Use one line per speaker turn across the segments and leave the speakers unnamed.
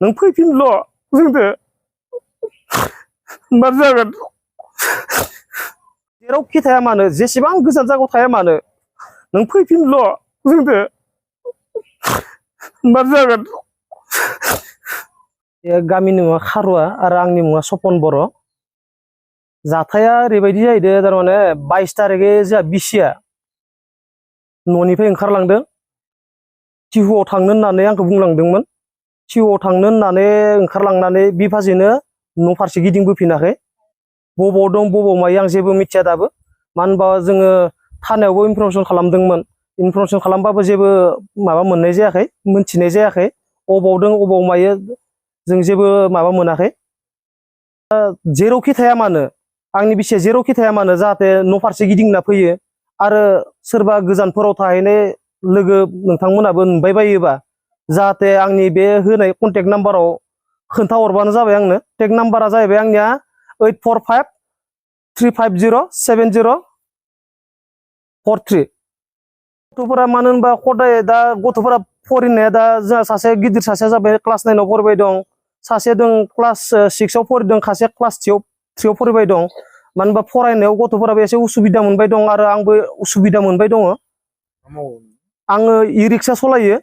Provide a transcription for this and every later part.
नों फैफिनल' जोंदो मा जागोन जेरावखि थाया मानो जेसेबां गोजान जायगायाव थाया मानो नों फैफिनल' जोंदो मा जागोन गामिनि मुङा खारुवा आरो आंनि मुङा सपन बर'। जाथाया ओरैबायदि जाहैदों थारमाने 22 तारिखै जोंहा बिसिया न'निफ्राय ओंखारलांदों टिहुआव थांनो होननानै आंखौ बुंलांदोंमोन। टिहुआव थांनो होननानै ओंखारलांनानै बिफाजेनो न' फारसे गिदिंबोफिनाखै। बबाव दं बबाव मायो आं जेबो मिथिया दाबो। मानो होनबा जोङो थानायावबो इनफरमेसन खालामदोंमोन। इनफरमेसन खालामबाबो जेबो माबा मोननाय जायाखै, मोनथिनाय जायाखै। अबाव दं अबाव मायो जों जेबो माबा मोनाखै। जेरावखि थाया मानो आंनि बिसिया जेरावखि थाया मानो जाहाथे न' फारसे गिदिंना फैयो आरो सोरबा गोजानफोराव थाहैनाय लोगो नोंथांमोनाबो नुबाय बायोबा जाहाथे आंनि बे होनाय कन्टेक्ट नाम्बाराव खोन्थाहरबानो जाबाय आंनो। कन्टेक्ट नाम्बारा जाहैबाय आंनिया 8453504043। गथ'फोरा मानो होनबा खदाय दा गथ'फोरा फरायनाया दा जोंहा सासे गिदिर सासेया जाबाय क्लास 9 आव फरायबाय दं, सासे दं क्लास 6 आव फरायदों, सासे क्लास 3 आव फरायबाय दं। मानो होनबा फरायनायाव गथ'फोराबो एसे उसुबिदा मोनबाय दं आरो आंबो उसुबिदा मोनबाय दङ। आङो इ-रिक्सा सलायो।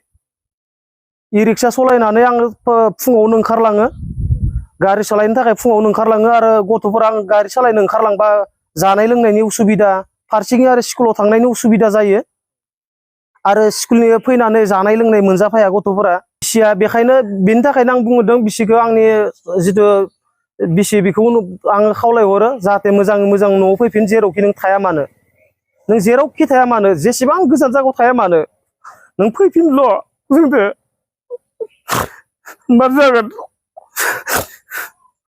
इ-रिक्सा सलायनानै आङो फुङावनो ओंखारलाङो। गारि सालायनो थाखाय फुङावनो ओंखारलाङो आरो गथ'फोरा आं गारि सालायनो ओंखारलांबा जानाय लोंनायनि उसुबिदा, फारसेथिं आरो स्कुलाव थांनायनि उसुबिदा जायो। आरो स्कुलनि फैनानै जानाय लोंनाय मोनजाफाया गथ'फोरा। बिसिया बेखायनो बेनि थाखायनो आं बुंदों बिसिखौ आंनि जिथु बिसि बेखौ आं खावलायहरो जाहाथे मोजाङै मोजां न'आव फैफिन जेरावखि नों थाया मानो। नों जेरावखि थाया मानो जेसेबां गोजान जायगायाव थाया मानो नों फैफिनल' जोंदो मा जागोन।